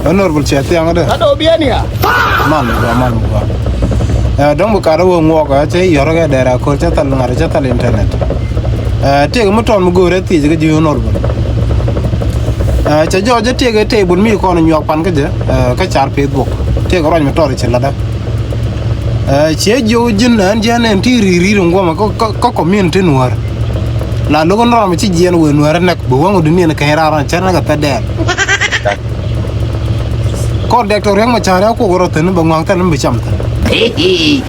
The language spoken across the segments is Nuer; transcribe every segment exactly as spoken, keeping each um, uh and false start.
Honorable cɛ thiaŋ dɛ. Ado biɛn ya. Man mi gua, man mi gua. Ɛ, dɔ̱ŋ bi kat ɛ wee ŋuɔk, ɛ, cɛ yɔr kɛ dɛr a ko̱r, cɛ thal ŋa̱t, cɛ thal internet. Ɛ, tiek mi tɔn mi go̱o̱rɛ thiec kä ji̱ honorable. Ɛ, cɛ jɔɔc ɛ tiek ɛ table mi kɔn nyuak pan kä jɛ, ɛ, kä car Facebook. Tiek ruac mi tɔr ci latdä. Ɛ, ciɛ jiök ji̱n ɛn jiɛn ɛn ti ri̱i̱r ri̱i̱r in guɔmɛ kä, kä, kä community Nuäär. La lo̱k in ram ci jiɛn wëë Nuäär ɛ nɛk, bi wäŋ wä duniɛn kɛny raar ran cär nɛk ɛ thɛt dɛɛr. Kɔr Doctor Riek Machar ya kuɔk rɔ thi̱n bɛ ŋua̱ŋ thɛl mi bi cam thi̱n.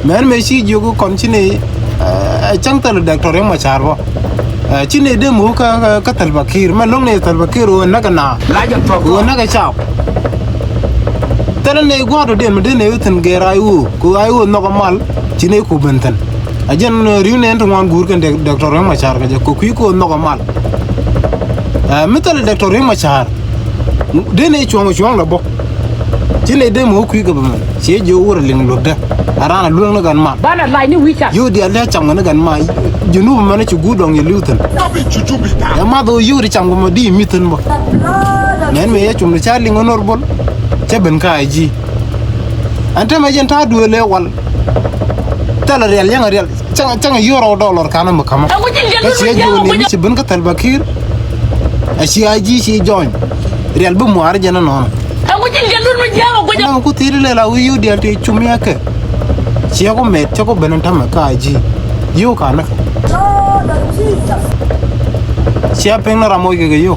Mɛn mëë ci jiök kɔn ci ni, ɛ, cäŋ thɛl Doctor Riek Machar bä. Ɛ, ci ni dee muk kä, kä, kä Salva Kiir. Mɛn lo̱ŋ ni Salva Kiir ɣöö näk ɛ na. Ɣöö näk ɛ cap. Thilɛ ni gua̱a̱r dɔ̱diɛn mi dee ni wä thi̱n gɛɛr a i̱ ɣöö. Kɛ ɣöö a i̱ ɣöö nhɔk ɛ mal. Ci ni ku ben thi̱n. A jɛn, ɛ, ri̱w ni ɛn ti ŋuan guur kɛn Dɔk-, Doctor Riek Machar kɛ jɛ. Kɛ kui̱ kɛ ɣöö nhɔk ɛ mal. Ɛ, mi thilɛ Doctor Riek Machar. Dee ni cuɔ̱ŋ cuɔ̱ŋ lɛ bä. Ci nɛy dee mi wä kui̱ kɛ bä mɛn. Ciɛ jiɛ wä rɛ liŋ luɔ̱kdä. A raan a lueŋ ni gan mal. Banɛ lac ni wi̱i̱ ca. Yio̱w diaal dee a cam kɛ ni gan mal. Junub mɛn ci guut dɔŋ yɛ li̱w thi̱n. Ɛ math ɣöö yio̱w di cam kɛ mɔ di mi thi̱n bä. Nɛn mi yɛ cum ni ca liŋ honorable. Cä ben ka a ji̱. Ɛn tɛmɛ jɛn ta̱a̱ duëël ëë wal. Thilɛ riɛl yäŋ riɛl. Cäŋ, cäŋ yio̱w rɔw dɔlɔr ka̱n mi ka̱mä. Kä ciɛ ji̱ wä ni mi ci ben kä Salva Kiir. A ci a ji̱ ci jɔny. Riɛl bi muaar jɛn ɛnɔnɔ. Ɛŋu ci jɛn lun mi jiääk ɛ guic ɛ. Ɛŋu ku thi̱i̱t ilɛ la wi̱i̱ yio̱w diaal ti cum yɛ kɛ. Ciɛ ku mɛt cä ku ben ɛn tämɛ ka a ji̱. Yio̱w ka̱n ni kɛ. Ciɛ piŋ ni ram moc kɛ kɛ yio̱w.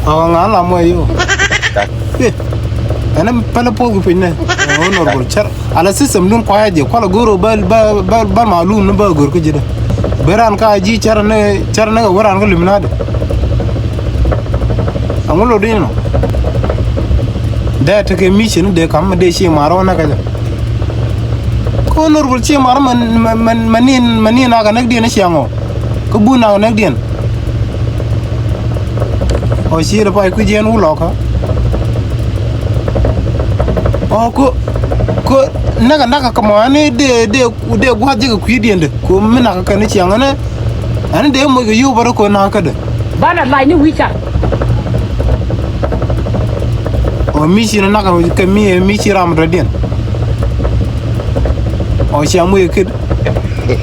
Ɔ ŋa̱n la muɔc yio̱w. Eh, ɛn ɛ pälä puɔ̱th ku piny nɛ. Honorable cär. Ala system dun kuayä jɛ kualɛ go̱r ɔ bä, bä, bä, bä malum ni bä go̱r kä ji̱dä. Bä ran ka ji̱ cär ni, cär ni kɛ wä ran kä Illuminati. Aŋu lot in nɔ. Dee tekɛ mission dee kam dee ci mar wä nä kä jɛ. Kä honorable ci mar mɛ, mɛ, mɛ, mɛ nin, mɛ nin a kɛ näk diɛn ci aŋɔ. Kä bun a kɛ näk diɛn. Ɔ ci rɛ pay kui̱ jiɛn wulɔkä. Ɔ ko, ko näk a näk a kɛ mɔ ani dee, dee, dee gua̱th jɛ kɛ kui̱ diɛn dee. Ko mi näk a kɛ ni ciaŋ ani. Ani dee moc kɛ yio̱w bä rɛ ko näk a kɛ dee. Banɛ lac ni wi̱i̱ ca. Ɔ mi ci ni näk a kɛ mi, mi ci ram rɛ diɛn. Ɔ cia moc kɛ kɛ dee.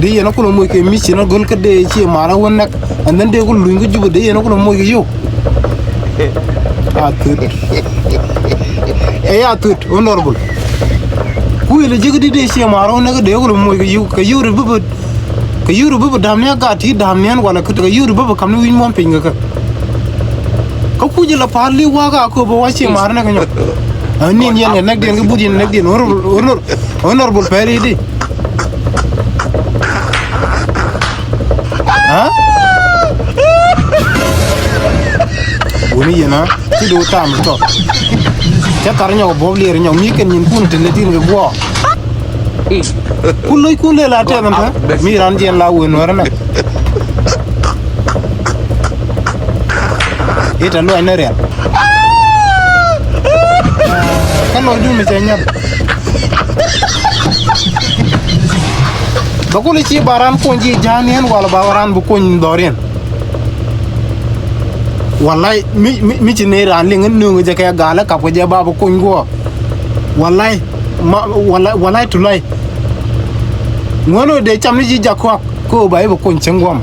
Dee yɛn a kulɛ moc kɛ mi ci na go̱l kä dee ci mar a wä nɛk. And then dee kulɛ luny kä Jubɛ dee yɛn a kulɛ moc kɛ yio̱w. A thut. Ɛ ya thut, honorable. Ku ilɛ ji̱ kä di dee ci mar a wä nɛk dee kulɛ moc kɛ yio̱w. Kɛ yio̱w ri bä bä. Kɛ yio̱w ri bä bä dam ni a gat ti dam ni ɛn wala kä kɛ yio̱w ri bä bä kam ni wi̱ny muɔ̱n piny kɛ kɛ. Kä kuc ilɛ pa̱a̱l li wakä a köp bä wa ci mar nɛk nyɔk. Ɛ nin yɛn kɛ nɛk diɛn kä but yɛn nɛk diɛn. Honor, honor, honorable pɛri di. Ha? Wuni yɛn ha? Ti do tam tɔ. Cɛ tar nyɔk bɔb liɛr nyɔk mi kɛn nyin kun tin le tin kɛ guɔ. Kun loc kun le la tɛm ɛn tɛ. Mi ran jiɛn la wen wɛrɛ nɛ. Ita luɔc ni riɛl. Kä lɔcdun mi cɛ nyam. Bä kul ci ba ran kuɔny ji̱ ja̱a̱n yɛn wala ba ran bi kuɔny dhɔriɛn. Walay mi, mi, mi ci ni ran liŋ in nuŋ jɛ kɛ gal kap kɛ jɛ ba bi kuɔny guɔ. Walay ma, walay, walay tulay. Ŋuɔ̱n wä dee cam ni ji̱ jakuak ko ba i̱ bi kuɔny cieŋ guɔm.